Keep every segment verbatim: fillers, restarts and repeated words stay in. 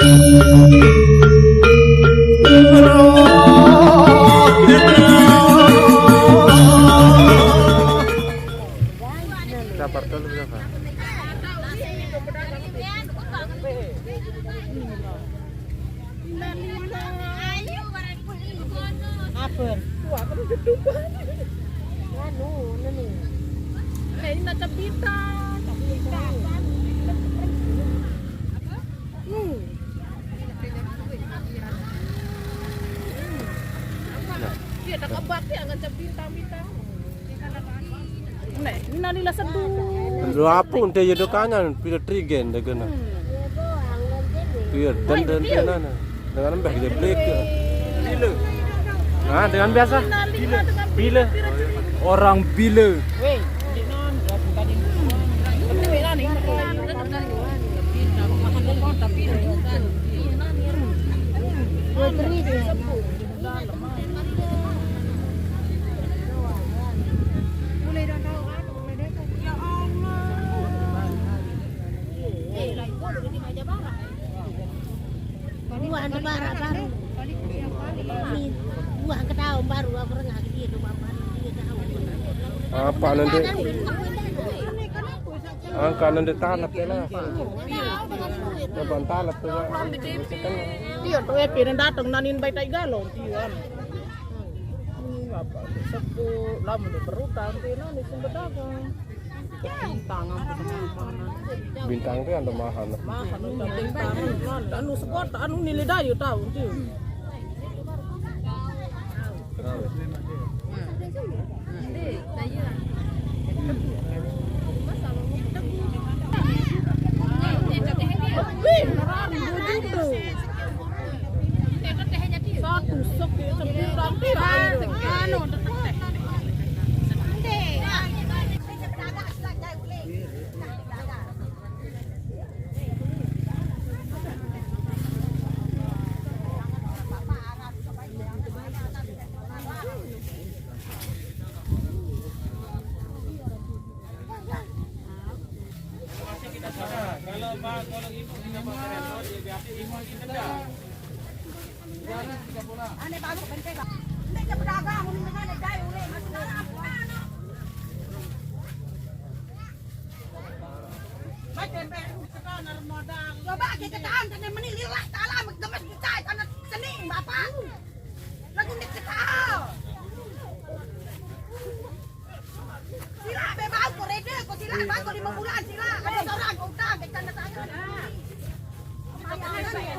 Sabar dulu, sabar. Apa? Wah, kan gedung banget. Anu, ini nih. Nah, ini macam bintang. Bintang. Hmm. Dia tak kebak dia, macam bintang-bintang. Nek, ini nani lah seduh. Lho apa nte ya do kanyan, pira trigen de kena. Pira dan dan dan. Dengan mbah dia beli. Bila. Nah, dengan biasa. Bila. Orang bila. Weh, di non, bukan ini. Tapi weh, nani. Mulai dah tahu kan, mulai dah tahu. Ya Allah. Buah anu bara baru. Ini buah ketawa baru aku rengah ke dia tu bapak ni dia tahu. Apa nanti? Angka nanti talep ya lah. Kapan talep tu? Dia tu epi dan datang nanin baik tai galon dia. Apa sepu lama dia berutang dia nani sumber dagang. Bintang apa? Bintang itu yang mahal. Mahal, bintang. Anu, anu sport, anu nilai daya tahu tu. Wih, murah, dua juta. Satu sek, sebulan. Anu, Ane baru bente ba. Nek ke pedagang mun dengan dai ule masih dalam. Baik tempe tekan modal. Coba kita tahan kena meni lillah taala gemes becai karena seni bapak. Lagu nek kita. Sila be bau ko rede ko sila bau ko lima bulan sila. Ada seorang ko utang ke tanda tangan.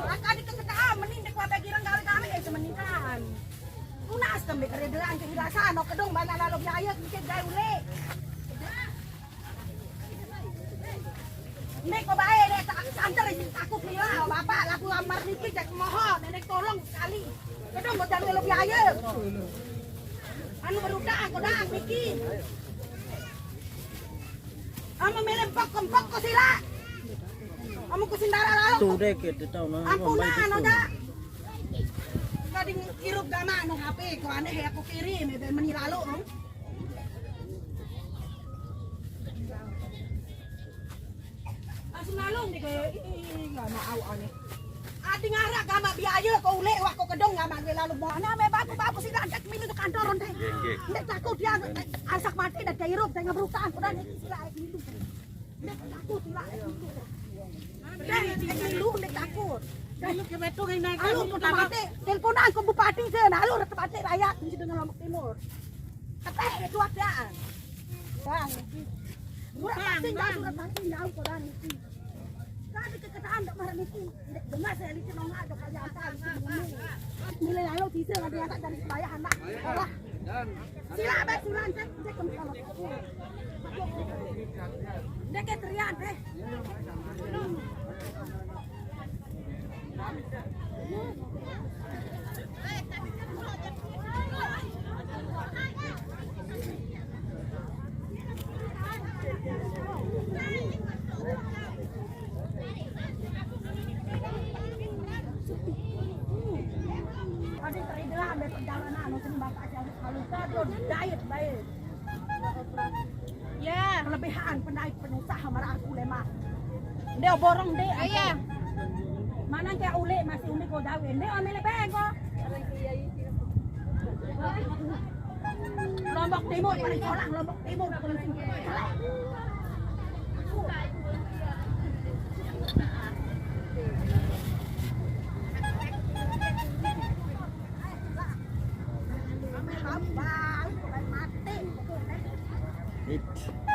Maka di keketaan mending dek wabe girang gawe-gawe ya semeningkan. Lunas tembe kere belang ke hilasan no kedong bana lalo biaya ke gawe ule. Nek ko bae nek santer takut lila bapak lagu amar niki cek mohon nenek tolong sekali. Kedong mau jalur lebih aja. Anu berutang ko dah niki. Ama melem pokok pokok sila. Ama ku sindara lalu. Tuh deh kita tahu nah. Ampun nah no dah. Kading irup gama no H P ko aneh ya aku kirim ya meni lalu. Langsung lalung deh kayak ih nggak mau au aneh. Adi ngarak gama biaya ko ule wah ko kedong gama gue lalu mau. Nah me bagus bagus sih ajak milu ke kantor deh. Nggak takut dia asak mati dan kayak irup dengan berutang udah nih sila milu. Nggak takut sila milu. Deh milu nggak takut. Milu ke betul yang naik. Alu ke tempat teleponan ke bupati sih, nah alu ke tempat rakyat di dengan Lombok Timur. Kata itu ada. Wah, surat pasti nggak surat pasti nggak ukuran itu. Kan dikeketahan tak marah itu. Dengar saya lihat nong ada kayak apa. Nilai lalu bisa nggak diangkat dari sebaya anak. Wah. Sila be sulan cek cek kalau. Dek teriak deh. Ada teridola ambil perjalanan, mungkin bapak jauh kalau jatuh diet baik. Ya. Kelebihan penaik pengusaha marah aku lemah. Dia borong deh. Iya. Mana kayak Lombok Timur paling solah, Lombok Timur paling solah. Mati.